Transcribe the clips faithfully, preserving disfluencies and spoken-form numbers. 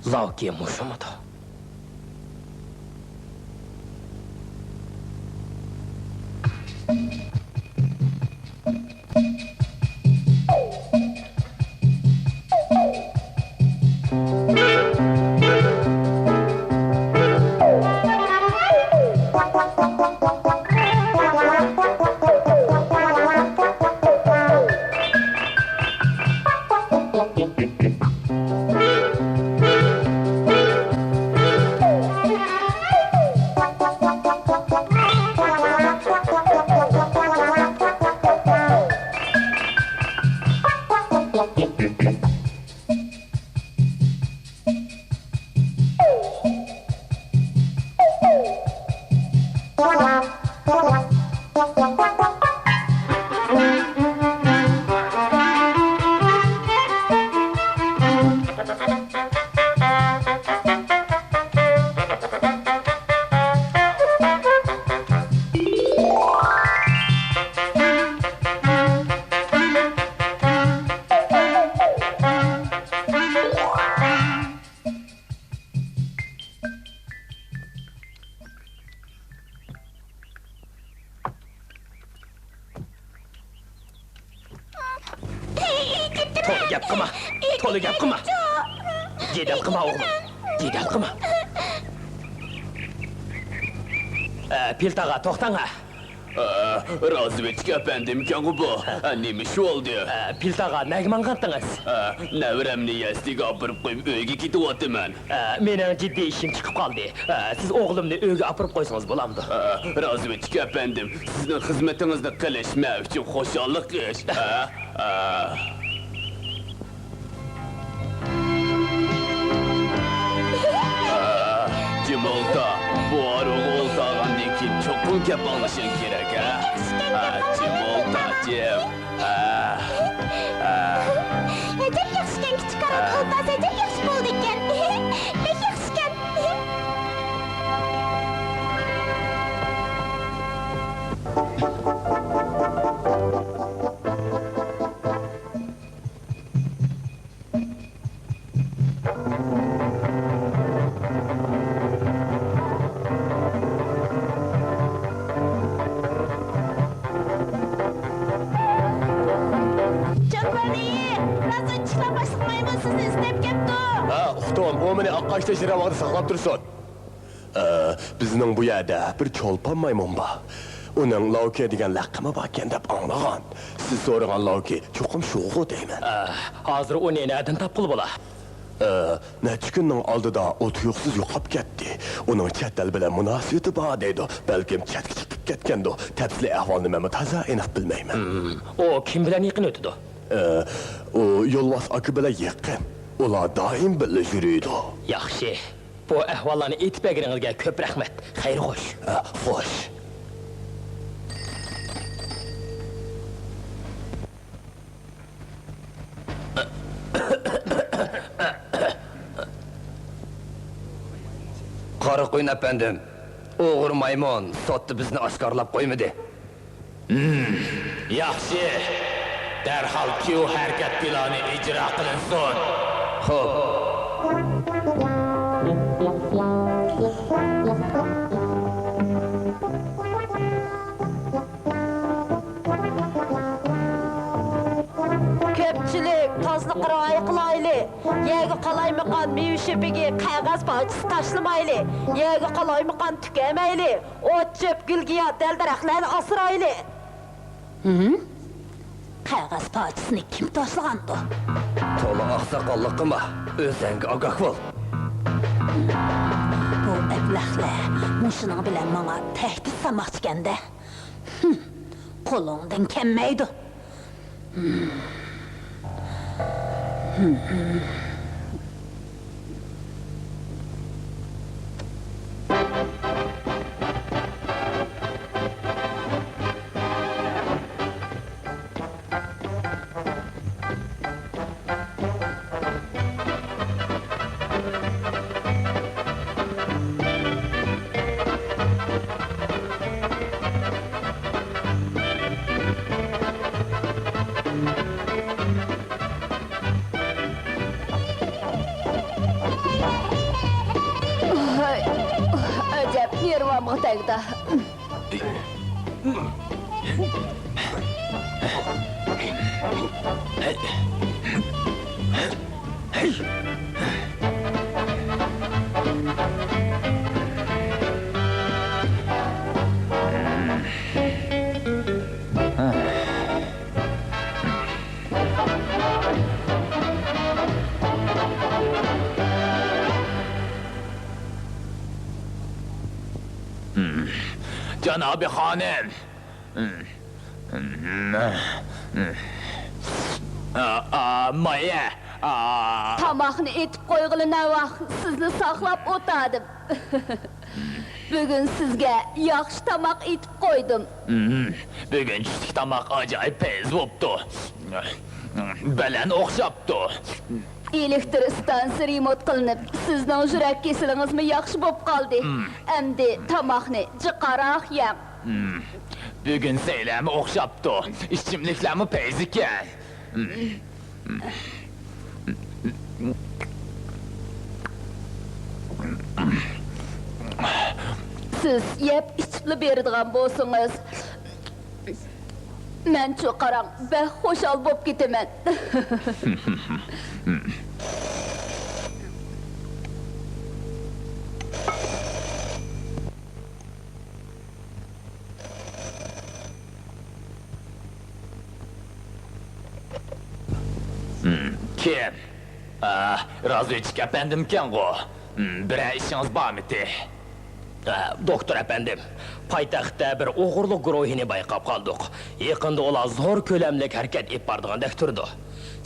لاۋكى مۇشۇمىدۇ؟ تولا گەپ قىلما! تولا گەپ قىلما! جېدەل قىلما، ئوغلۇم! جېدەل قىلما! ئە، پىلتاغا، توختاڭ ھە! ئە، رازۋېدچىك ئەپەندىمكەنغۇ بۇ؟ ئە، نېمە ئىش بولدى؟ ئە، پىلتاغا، نەگە ماڭغانتىڭىز؟ ئە، نەۋرەمنى يەسلىگە ئاپىرىپ قويۇپ، ئۆيگە كېتىۋاتىمەن. ئە، مېنىڭ جىددىي ئىشىم چىقىپ قالدى. ئە، سىز ئوغلۇمنى ئۆيگە ئاپىرىپ قويسىڭىز بولامدۇ؟ ئە، رازۋېدچىك ئەپەندىم، سىزنىڭ خىزمىتىڭىزنى قىلىش مەن ئۈچۈن خۇشاللىق ئىش. ئە، ئە. ئە، جىم ئولتۇر. بۇ ئارۇغا ئولتۇرغاندىن كېيىن چوقۇم گەپ ئاڭلىشىڭ كېرەك، ھە؟ ئە، جىم ئولتۇر، جىم. ئە، ئە. ئەجەب ياخشىكەن، كىچىك ئارۇغا ئولتۇرسا ئەجەب ياخشى بولىدىكەن. بەك ياخشىكەن. جان بەردى! رازۋېدچىكلار باشلىق مايمۇن سىزنى ئىزدەپ كەپتۇ! ھە، ئۇقتۇم، ئۇ مېنى ئاققاچتەك جىراۋاغدا ساقلاپ تۇرسۇن. ئە، بىزنىڭ بۇ يەردە بىر چولپان مايمۇن بار. ئۇنىڭ لاۋكى دېگەن لەقىمى باركەن دەپ ئاڭلىغان. سىز سورىغان لاۋكى چوقۇم شۇغۇ دەيمەن. ئە، ھازىر ئۇنى نەدىن تاپقىلى بولا؟ ئە، نەچچە كۈننىڭ ئالدىدا ئۇ تۇيۇقسىز يوقاپ كەتتى. ئۇنىڭ چەت ئەل بىلەن مۇناسىۋىتى بار دەيدۇ. بەلكىم چەتكە چىقىپ كەتكەندۇ. تەپسىلىي ئەھۋالنى مەنمۇ تازا ئېنىق بىلمەيمەن. ھىم، ئۇ كىم بىلەن يېقىن ئۆتىدۇ؟ ئە، ئۇ يولۋاس ئاكا بىلەن يېقىن. ئۇلار دائىم بىللە يۈرىدۇ. ياخشى. بۇ ئەھۋاللارنى ئېيتىپ بەرگىنىڭىزگە كۆپ رەھمەت. خەير خوش. ئە، خوش. قارا قۇيۇن ئەپەندىم، ئوغرى مايمۇن سوتتا بىزنى ئاشكارىلاپ قويمىدى. ھىم، ياخشى. دەرھال كيۇ ھەرىكەت پىلانى ئىجرا قىلىنسۇن. خوپ. كۆپچىلىك، تازىلىققا رىئايە قىلايلى. يەرگە قالايمىقان مېۋە شۆپىكى، قەغەز پارچىسى تاشلىمايلى. يەرگە قالايمىقان تۈكەمەيلى. ئوت-چۆپ، گۈل-گىياھ، دەل-دەرەخلەرنى ئاسرايلى. ھىم؟ قەغەز پارچىسىنى كىم تاشلىغاندۇ؟ تولا ئاقساقاللىق قىلما، ئۆزەڭگە ئاگاھ بول. بۇ ئەبلەخلەر مۇشۇنىڭ بىلەن ماڭا تەھدىت سالماقچىكەن-دە. ھىم، قولۇڭدىن كەلمەيدۇ. تەگدى. جانابىي خانىم! ئا، ئا، مايا! ئا! تاماقنى ئېتىپ قويغىلى نەۋاق، سىزنى ساقلاپ ئولتۇردۇم. بۈگۈن سىزگە ياخشى تاماق ئېتىپ قويدۇم. بۈگۈن چۈشلۈك تاماق ئاجايىپ پەيز بوپتۇ. بەلەن ئوخشاپتۇ. ئېلېكتر ئىستانسىسى رېمونت قىلىنىپ، سىزنىڭ يۈرەك كېسىلىڭىزمۇ ياخشى بوپ قالدى. ئەمدى تاماقنى جىقراق يەڭ. بۈگۈن سەيلەرمۇ ئوخشاپتۇ، ئىچىملىكلەرمۇ پەيزىكەن. سىز يەپ ئىچىپلا بېرىدىغان بولسىڭىز، مەنچۇ قاراڭ، بەك خۇشال بوپ كېتىمەن. كىم؟ ئا، رازۋېدچىك ئەپەندىمكەنغۇ؟ بىرەر ئىشىڭىز بارمىتى؟ ئا، دوختۇر ئەپەندىم، پايتەختتە بىر ئوغرىلىق گۇرۇھىنى بايقاپ قالدۇق. يېقىندا ئۇلار زور كۆلەملىك ھەرىكەت ئېلىپ بارىدىغاندەك تۇرىدۇ.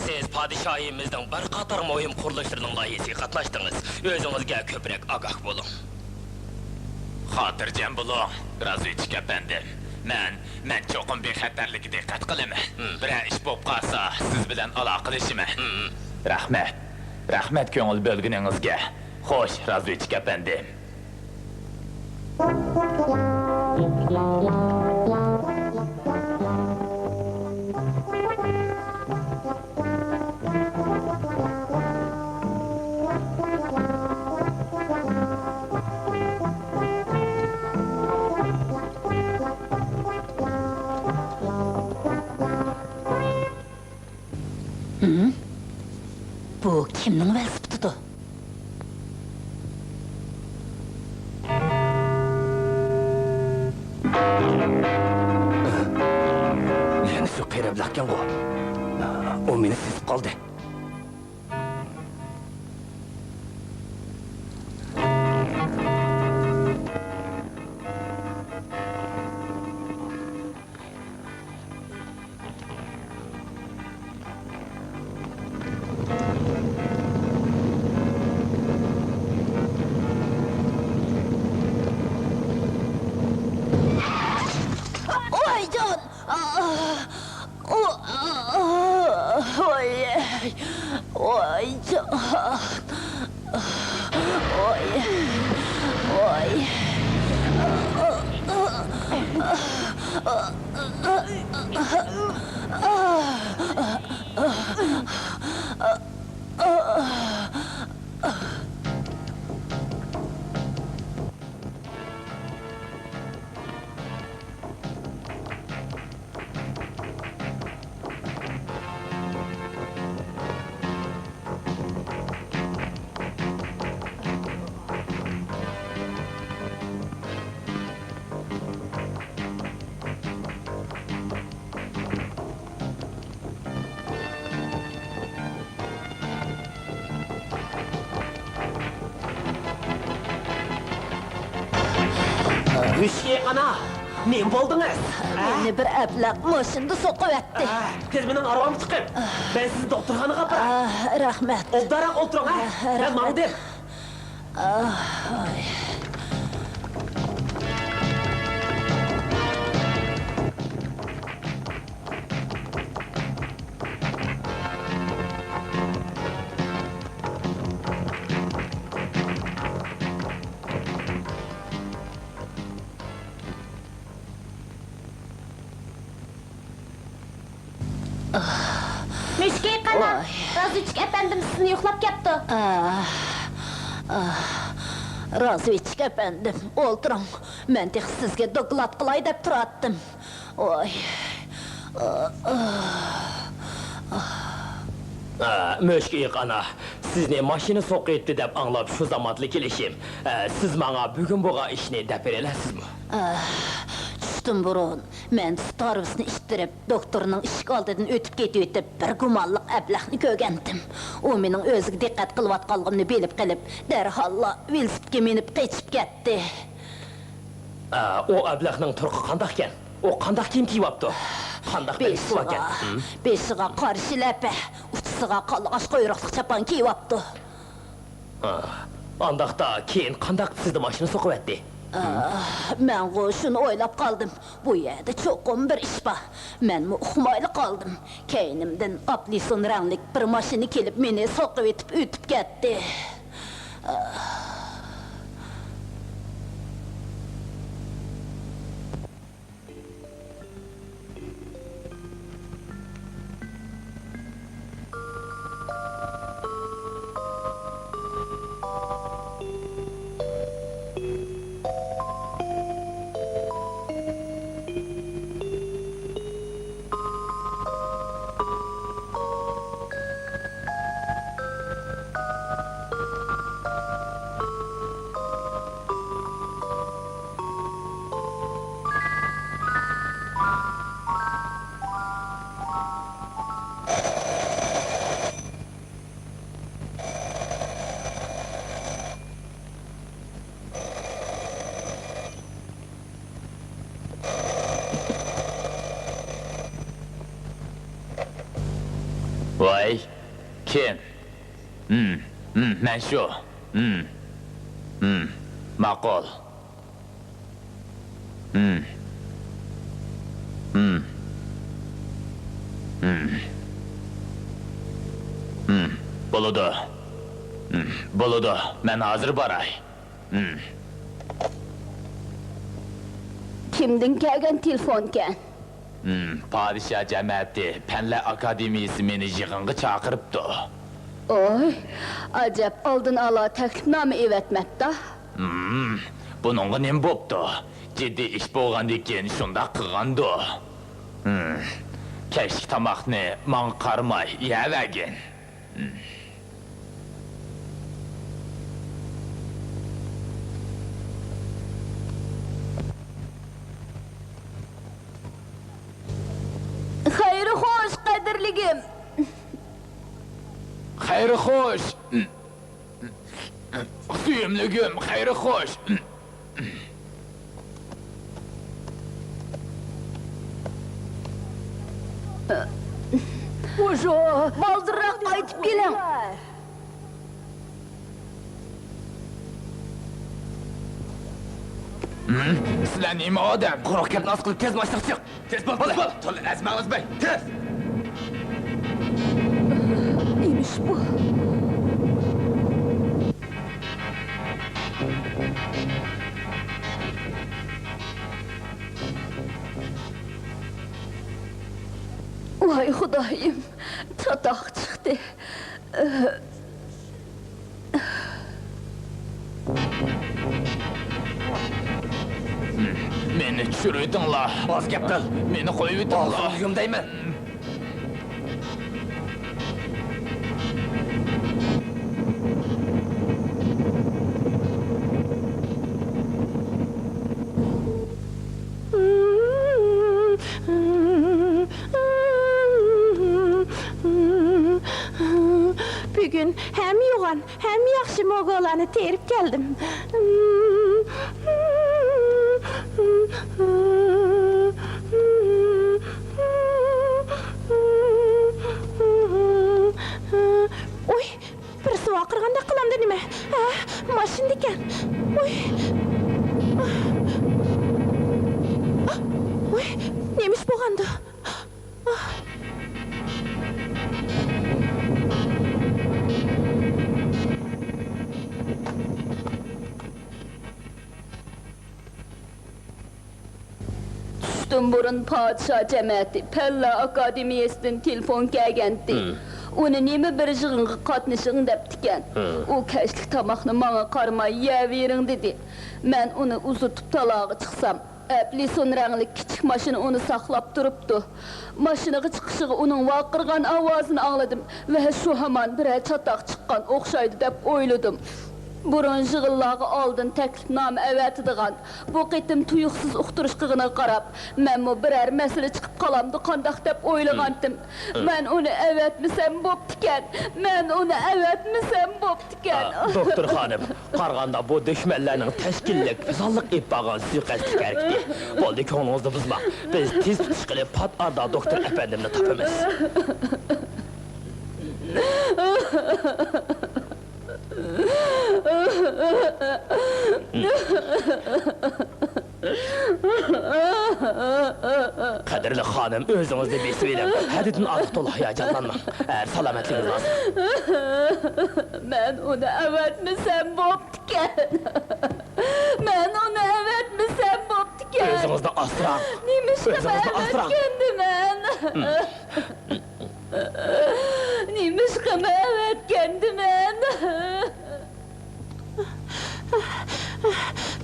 سىز پادىشاھىمىزنىڭ بىر قاتار مۇھىم قۇرۇلۇشلىرىنىڭ لايىھىسىگە قاتناشتىڭىز. ئۆزىڭىزگە كۆپرەك ئاگاھ بولۇڭ. خاتىرجەم بولۇڭ، رازۋېدچىك ئەپەندىم. مەن، مەن چوقۇم بىخەتەرلىككە دىققەت قىلىمەن. بىرەر ئىش بولۇپ قالسا، سىز بىلەن ئالاقىلىشىمەن. رەھمەت. رەھمەت كۆڭۈل بۆلگىنىڭىزگە. خوش، رازۋېدچىك ئەپەندىم. ھىم؟ بۇ كىمنىڭ ۋېلىسىپىتىدۇ؟ يەنە شۇ قېرىبلىقكەنغۇ. ئۇ مېنى سېزىپ قالدى. ۋايجان! ۋاي، ۋايجان! ۋاي، ۋاي. ھۈشكى ئانا، نېمە بولدىڭىز؟ مېنى بىر ئەبلەخ ماشىنىدا سوقۇۋەتتى. ئە، تېز مېنىڭ ئارىۋامغا چىقىڭ. مەن سىزنى دوختۇرخانىغا ئاپىراي. ئە، رەھمەت. ئوبدانراق ئولتۇرۇڭ، ھە؟ ئە، مەن رەھمەت. ماڭدىم. ئاھ، ئاي. مۈشكۈي قانا، ۋاي. رازۋېدچىك ئەپەندىم سىزنى يوقلاپ كەپتۇ. ئاھ، ئاھ. رازۋېدچىك ئەپەندىم، ئولتۇرۇڭ. مەن تېخى سىزگە دوكلات قىلاي دەپ تۇراتتىم. ۋاي. ئا، مۈشۈك ئېيىق ئانا، سىزنى ماشىنا سوقۇۋەتتى دەپ ئاڭلاپ شۇ زامانلا كېلىشىم. ئە، سىز ماڭا بۈگۈن بولغان ئىشنى دەپ بېرەلەيسىزمۇ؟ ئە، چۈشتىن بۇرۇن مەن سۈت ھارۋىسىنى ئىتتىرىپ، دوختۇرنىڭ ئىشىك ئالدىدىن ئۆتۈپ كېتىۋېتىپ، بىر گۇمانلىق ئەبلەخنى كۆرگەنتىم. ئۇ مېنىڭ ئۆزىگە دىققەت قىلىۋاتقانلىقىمنى بىلىپ قېلىپ، دەرھاللا ۋېلىسىپىتكە مىنىپ قېچىپ كەتتى. ئە، ئۇ ئەبلەخنىڭ تۇرقى قانداقكەن؟ ئۇ قانداق كىيىم كىيىۋاپتۇ؟ قانداق بېلىكى باركەن؟ بېشىغا، بېشىغا قارا شىلەپە، ئۇچىسىغا قاللىغاچ قۇيرۇقلۇق چاپان كىيىۋاپتۇ. ھا، ئانداقتا كېيىن قانداق سىزنى ماشىنا سوقۇۋەتتى؟ ئا، مەنغۇ شۇنى ئويلاپ قالدىم. بۇ يەردە چوقۇم بىر ئىش بار. مەنمۇ ئۇقمايلا قالدىم. كەينىمدىن ئاپلىسون رەڭلىك بىر ماشىنا كېلىپ، مېنى سوقۇۋېتىپ ئۆتۈپ كەتتى. ۋاي، كىم؟ ھىم، ھىم، مەن شۇ. ھىم، ھىم، ماقۇل. ھىم. ھىم. ھىم. ھىم. بولىدۇ. ھىم. بولىدۇ. مەن ھازىر باراي. ھىم. كىمدىن كەلگەن تېلېفونكەن؟ ھىم، پادىشاھ جەمەتى پەنلەر ئاكادېمىيىسى مېنى يىغىنغا چاقىرىپتۇ. ئوي، ئەجەب ئالدىن ئالا تەكلىپنامە ئېۋەتمەپتۇ. ھىم، بۇنىڭغا نېمە بوپتۇ؟ جىددىي ئىش بولغاندىكىن شۇنداق قىلغاندۇ. ھىم، كەچلىك تاماقنى ماڭا قارىماي يەۋەرگىن. خەير خوش، قەدىرلىكىم. خەير خوش. سۆيۈملۈكۈم، خەير خوش. بوژو، بالدۇرراق قايتىپ كېلىڭ. ھىم؟ سىلەر نېمە ئادەم؟ قۇرۇق گەپنى ئاز قىلىپ، تېز ماشىنىغا چىق. تېز بول، تېز بول! تولا ئەزمەڭ ئەزمەي، تېز! نېمە ئىش بۇ؟ ۋاي خۇدايىم، چاتاق چىقتى. مېنى چۈشۈرۈۋېتىڭلار. ئاز گەپ قىل. مېنى قويۇۋېتىڭلار. ئاغزىڭنى يۇم دەيمەن. بۈگۈن ھەم يوغان، ھەم ياخشى موگولارنى تېرىپ كەلدىم. ئۇي، بىرسى ۋارقىرىغاندەك قىلامدۇ نېمە؟ ھە، ماشىنىدىكەن. ۋوي. ۋوي، نېمە ئىش بولغاندۇ؟ چۈشتىن بۇرۇن پادىشاھ جەمەتى پەنلەر ئاكادېمىيەسىدىن تېلېفون كەلگەنتى. ھىم. ئۇنى نېمە بىر يىغىنغا قاتنىشىڭ دەپتىكەن. ھە. ئۇ كەچلىك تاماقنى ماڭا قارىماي يەۋېرىڭ دېدى. مەن ئۇنى ئۇزىتىپ تالاغا چىقسام، ئەپلىسون رەڭلىك كىچىك ماشىنا ئۇنى ساقلاپ تۇرۇپتۇ. ماشىنىغا چىقىشىغا ئۇنىڭ ۋارقىرىغان ئاۋازىنى ئاڭلىدىم ۋە شۇ ھامان بىرەر چاتاق چىققان ئوخشايدۇ دەپ ئويلىدىم. بۇرۇن يىغىنلارغا ئالدىن تەكلىپنامە ئەۋەتىدىغان، بۇ قېتىم تۇيۇقسىز ئۇقتۇرۇش قىلغىنىغا قاراپ، مەنمۇ بىرەر مەسىلە چىقىپ قالامدۇ قانداق دەپ ئويلىغانتىم. مەن ئۇنى ئەۋەتمىسەم بوپتىكەن. مەن ئۇنى ئەۋەتمىسەم بوپتىكەن. ئا، دوكتور خانىم، قارىغاندا بۇ دۈشمەنلەرنىڭ تەشكىللىك، پىلانلىق ئېلىپ بارغان سۇيىقەستلىك ھەرىكىتى. بولدى، كۆڭلىڭىزنى بۇزماڭ. بىز تېز تۇتۇش قىلىپ، پات ئارىدا دوكتور ئەپەندىمنى تاپىمىز. قەدىرلىك خانىم، ئۆزىڭىزنى بېسىۋېلىڭ. ھەددىدىن ئارتۇق تولا ھاياجانلانماڭ. ئە، سالامەتلىكىڭىز لازىم. مەن ئۇنى ئەۋەتمىسەم بوپتىكەن. مەن ئۇنى ئەۋەتمىسەم بوپتىكەن. ئۆزىڭىزنى ئاسراڭ. نېمىشقا ئۆزىڭىزنى ئاسراڭ. ئەۋەتكەندىمەن؟ نېمىشقا ئەۋەتكەندىمەن؟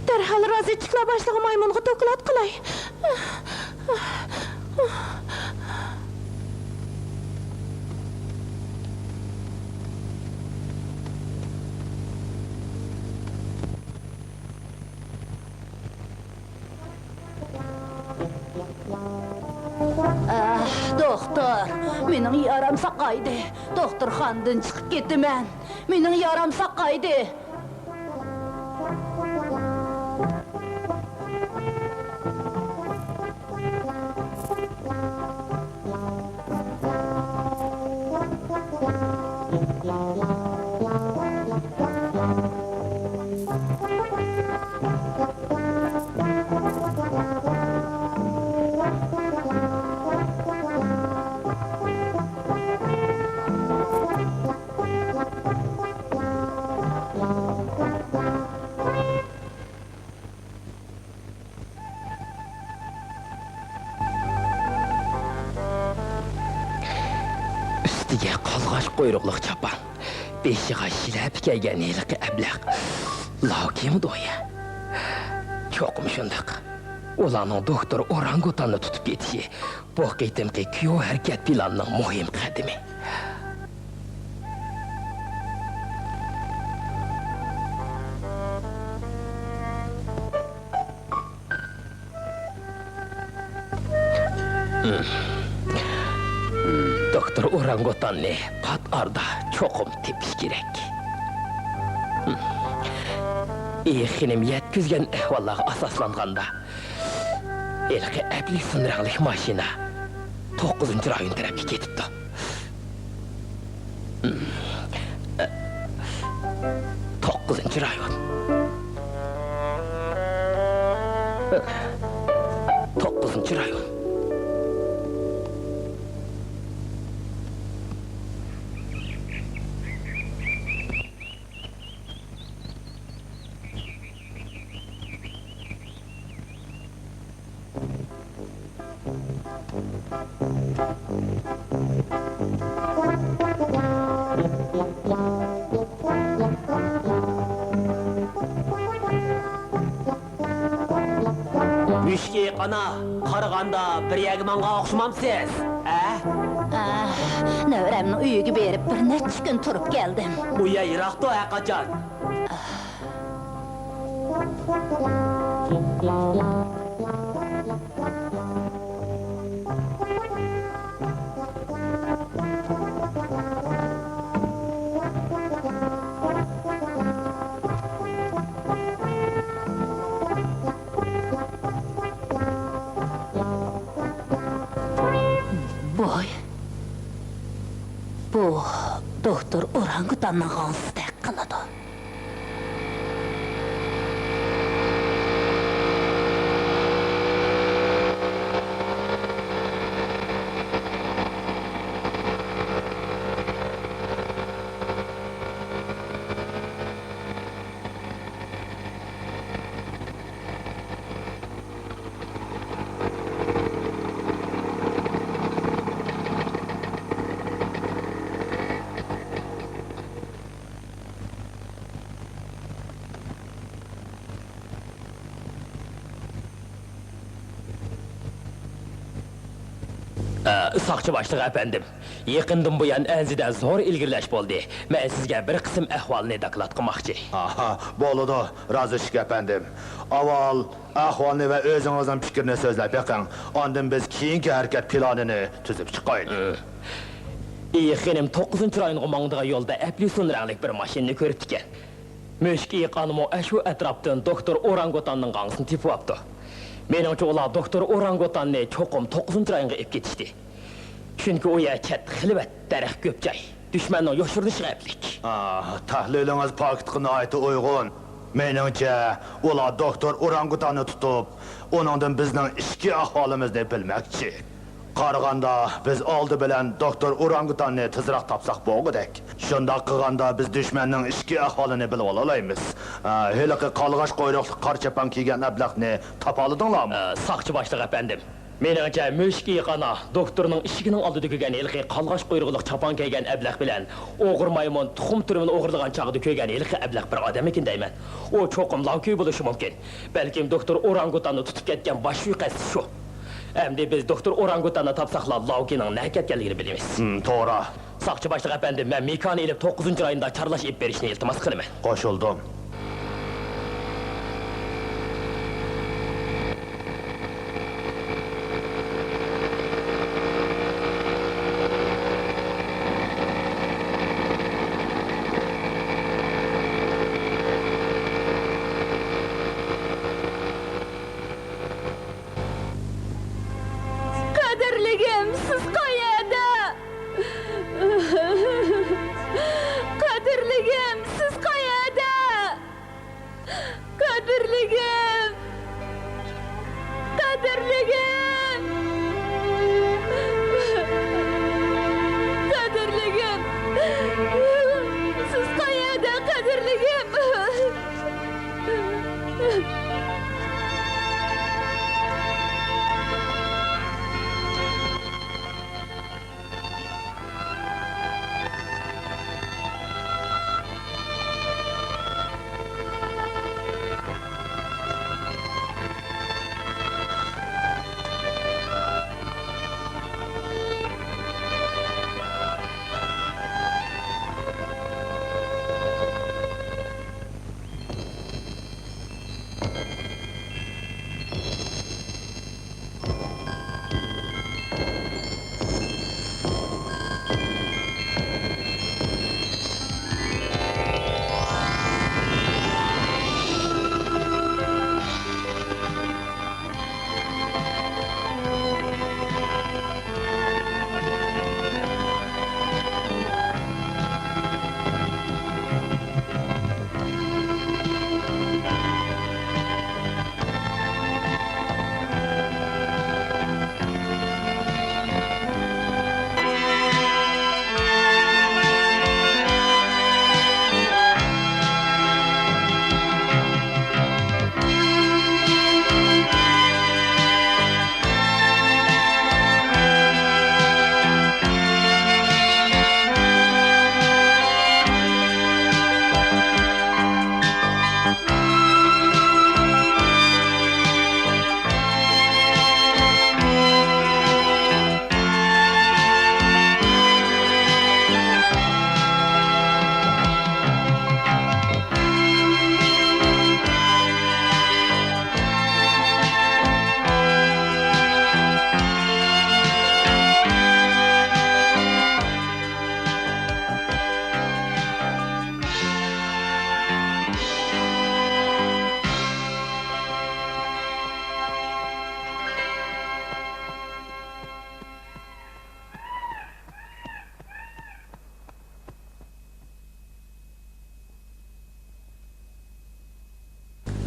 دەرھال رازۋېدچىكلار باشلىقى مايمۇنغا دوكلات قىلاي. ئاھ، دوختۇر، مېنىڭ يارام ساقايدى. دوختۇرخانىدىن چىقىپ كېتىمەن. مېنىڭ يارام ساقايدى. ئۈستىگە قالغاچ قۇيرۇقلۇق چاپان، بېشىغا شىلەپە كىيگەن ھېلىقى ئەبلەخ لاۋكىمىدۇ يا؟ چوقۇم شۇنداق. ئۇلارنىڭ دوكتور ئورانگۇتاننى تۇتۇپ كېتىشى بۇ قېتىمقى كۈيۋ ھەرىكەت پىلانىنىڭ مۇھىم قەدىمى. دوكتور ئورانگۇتاننى پات ئارىدا چوقۇم تېپىش كېرەك. ئېي خېنىم يەتكۈزگەن ئەھۋاللارغا ئاساسلانغاندا، ھېلىقى ئەپلىسون رەڭلىك ماشىنا توققۇزىنچى رايون تەرەپكە كېتىپتۇ. توققۇزىنچى رايون. توققۇزىنچى رايون. مۈشۈك ئېيىق ئانا، قارىغاندا بىر يەرگە ماڭغان ئوخشىمامسىز؟ ھە؟ ئاھ، نەۋرەمنىڭ ئۆيىگە بېرىپ بىر نەچچە كۈن تۇرۇپ كەلدىم. ئۇ يەر يىراقتۇ ھەرقاچان. ۋاي، بۇ دوكتور ئورانگۇتاننىڭ غاڭزىسىدەك قىلىدۇ. ئە، ساقچى باشلىقى ئەپەندىم، يېقىندىن بۇيان ئەنزىدە زور ئىلگىرىلەش بولدى. مەن سىزگە بىر قىسىم ئەھۋالنى دوكلات قىلماقچى. ئاھا، بولىدۇ، رازىشلىك ئەپەندىم. ئاۋۋال ئەھۋالنى ۋە ئۆزىڭىزنىڭ پىكرىنى سۆزلەپ بېقىڭ. ئاندىن بىز كېيىنكى ھەرىكەت پىلانىنى تۈزۈپ چىقايلى. ئى خېنىم توققۇزىنچى رايونغا ماڭىدىغان يولدا ئەپلىسون رەڭلىك بىر ماشىنىنى كۆرۈپتىكەن. مۈشۈك ئېيىقانىمۇ ئاشۇ ئەتراپتىن دوكتور ئورانگۇتاننىڭ غاڭزىسىنى تېپىۋاپتۇ. مېنىڭچە، ئۇلار دوكتور ئورانگۇتاننى چوقۇم توققۇزىنچى رايونغا ئېلىپ كېتىشتى. چۈنكى ئۇ يەر چەت، خىلۋەت، دەرەخ كۆپ جاي. دۈشمەننىڭ يوشۇرۇنۇشىغا ئەپلىك. ئاھ، تەھلىلىڭىز پاكىتقا ناھايىتى ئۇيغۇن. مېنىڭچە، ئۇلار دوكتور ئورانگۇتاننى تۇتۇپ، ئۇنىڭدىن بىزنىڭ ئىچكى ئەھۋالىمىزنى بىلمەكچى. قارىغاندا، بىز ئالدى بىلەن دوكتور ئورانگۇتاننى تېزراق تاپساق بولغۇدەك. شۇنداق قىلغاندا، بىز دۈشمەننىڭ ئىچكى ئەھۋالىنى بىلىۋالالايمىز. ئا، ھېلىقى قالغاچ قۇيرۇقلۇق قارا چاپان كىيگەن ئەبلەخنى تاپالىدىڭلارمۇ؟ ئە، ساقچى باشلىق ئەپەندىم، مېنىڭچە، مۈشۈك ئېيىقانا دوكتورنىڭ ئىشىكىنىڭ ئالدىدا كۆرگەن ھېلىقى قالغاچ قۇيرۇقلۇق چاپان كىيگەن ئەبلەخ بىلەن ئوغرى مايمۇن تۇخۇم تۈرۈمىنى ئوغرىلىغان چاغدا كۆرگەن ھېلىقى ئەبلەخ بىر ئادەممىكىن دەيمەن. ئۇ چوقۇم لاۋكۈي بولۇشى مۇمكىن. بەلكىم دوكتور ئورانگۇتاننى تۇتۇپ كەتكەن باش سۇيىقەستچى شۇ. ئەمدى بىز دوكتور ئورانگۇتاننى تاپساقلا، لاۋكىنىڭ نەگە كەتكەنلىكىنى بىلىمىز. ھىم، توغرا. ساقچى باشلىق ئەپەندىم، مەن مىكانى ئېلىپ، توققۇزىنچى رايوندا چارلاش ئېلىپ بېرىشنى ئىلتىماس قىلىمەن. قوشۇلدۇم. قەدىرلىكىم، سىز قەيەردە؟ قەدىرلىكىم، سىز قەيەردە؟ قەدىرلىكىم! قەدىرلىكىم! قەدىرلىكىم! سىز قەيەردە، قەدىرلىكىم؟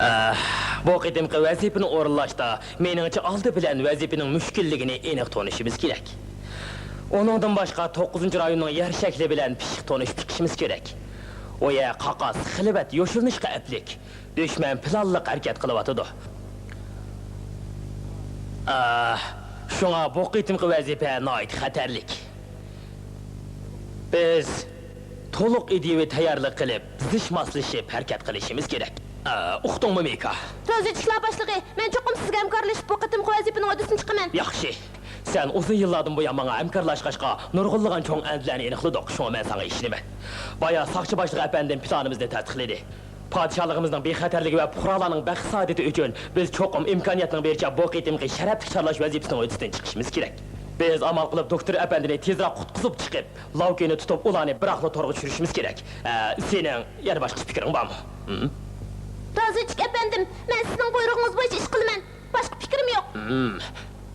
ئەھ، بۇ قېتىمقى ۋەزىپىنى ئورۇنلاشتا، مېنىڭچە، ئالدى بىلەن ۋەزىپىنىڭ مۈشكۈللۈكىنى ئېنىق تونۇشىمىز كېرەك. ئۇنىڭدىن باشقا، توققۇزىنچى رايوننىڭ يەر شەكلى بىلەن پىششىق تونۇشۇپ چىقىشىمىز كېرەك. ئۇ يەر قاقاس، خىلۋەت، يوشۇرۇنۇشقا ئەپلىك. دۈشمەن پىلانلىق ھەرىكەت قىلىۋاتىدۇ. ئاھ، شۇڭا بۇ قېتىمقى ۋەزىپە ناھايىتى خەتەرلىك. بىز تولۇق ئىدىيىۋى تەييارلىق قىلىپ، زىچ ماسلىشىپ ھەرىكەت قىلىشىمىز كېرەك. ئا، ئۇقتۇڭمۇ، مىكا؟ رازۋېدچىكلار باشلىقى، مەن چوقۇم سىزگە ھەمكارلىشىپ، بۇ قېتىمقى ۋەزىپىنىڭ ھۆددىسىنى چىقىمەن. ياخشى. سەن ئۇزۇن يىللاردىن بۇيان ماڭا ھەمكارلاشقاچقا، نۇرغۇنلىغان چوڭ ئەندىزىلەرنى ئېنىقلىدۇق، شۇڭا مەن ساڭا ئىشىنىمەن. بايا ساقچى باشلىقى ئەپەندىم پىلانىمىزنى تەستىقلىدى. پادىشاھلىقىمىزنىڭ بىخەتەرلىكى ۋە پۇقرالارنىڭ بەخت-سائادىتى ئۈچۈن بىز چوقۇم ئىمكانىيەتنىڭ بېرىچە بۇ قېتىمقى شەرەپلىك چارلاش ۋەزىپىسىنىڭ ھۆددىسىدىن چىقىشىمىز كېرەك. بىز ئامال قىلىپ دوكتور ئەپەندىنى تېزرەك قۇتقۇزۇپ چىقىپ، لاۋكىنى تۇتۇپ، ئۇلارنى بىراقلا تورغا چۈشۈرۈشىمىز كېرەك. ئە، سېنىڭ يەنە باشقىچە پىكرىڭ بارمۇ؟ ھىم؟ رازىچىك ئەپەندىم، مەن سىزنىڭ بۇيرۇغىڭىز بويىچە ئىش قىلىمەن. باشقا پىكرىم يوق. ھىم،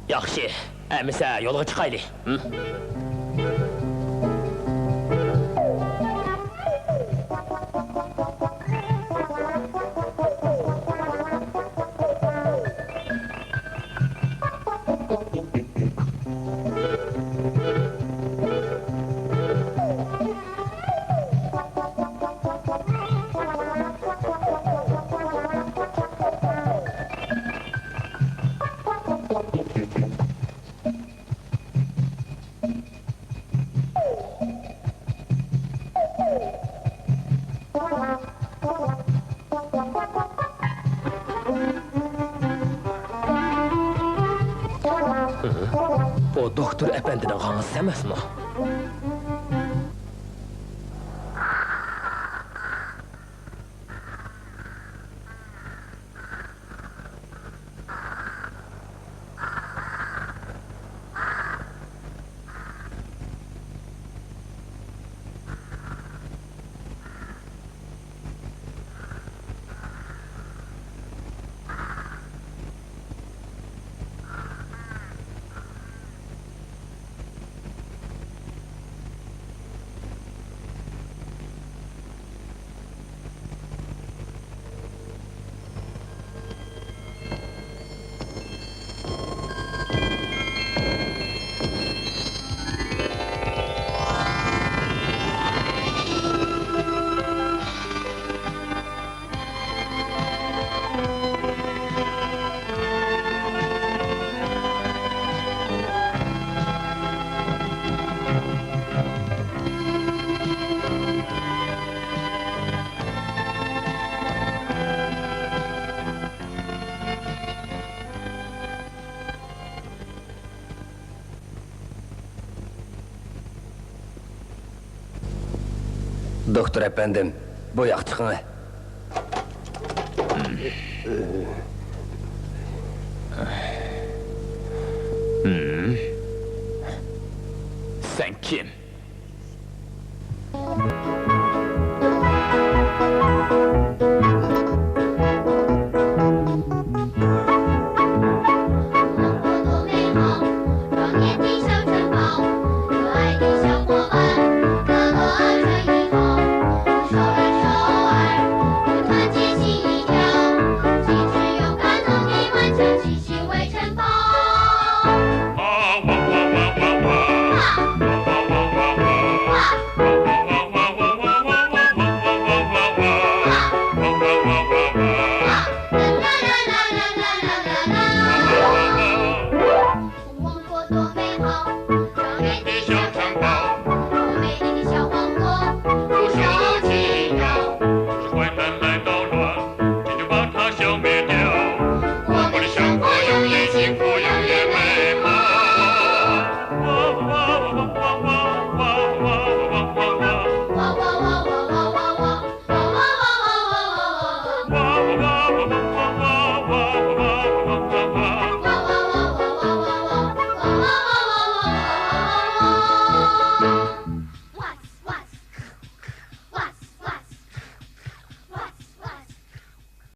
ياخشى. ئەمىسە يولغا چىقايلى. ھىم؟ بۇ دوكتور ئەپەندىنىڭ غاڭزىسى ئەمەسمۇ؟ دوكتور ئەپەندىم، بۇ ياققا چىقىڭە. سەن كىم؟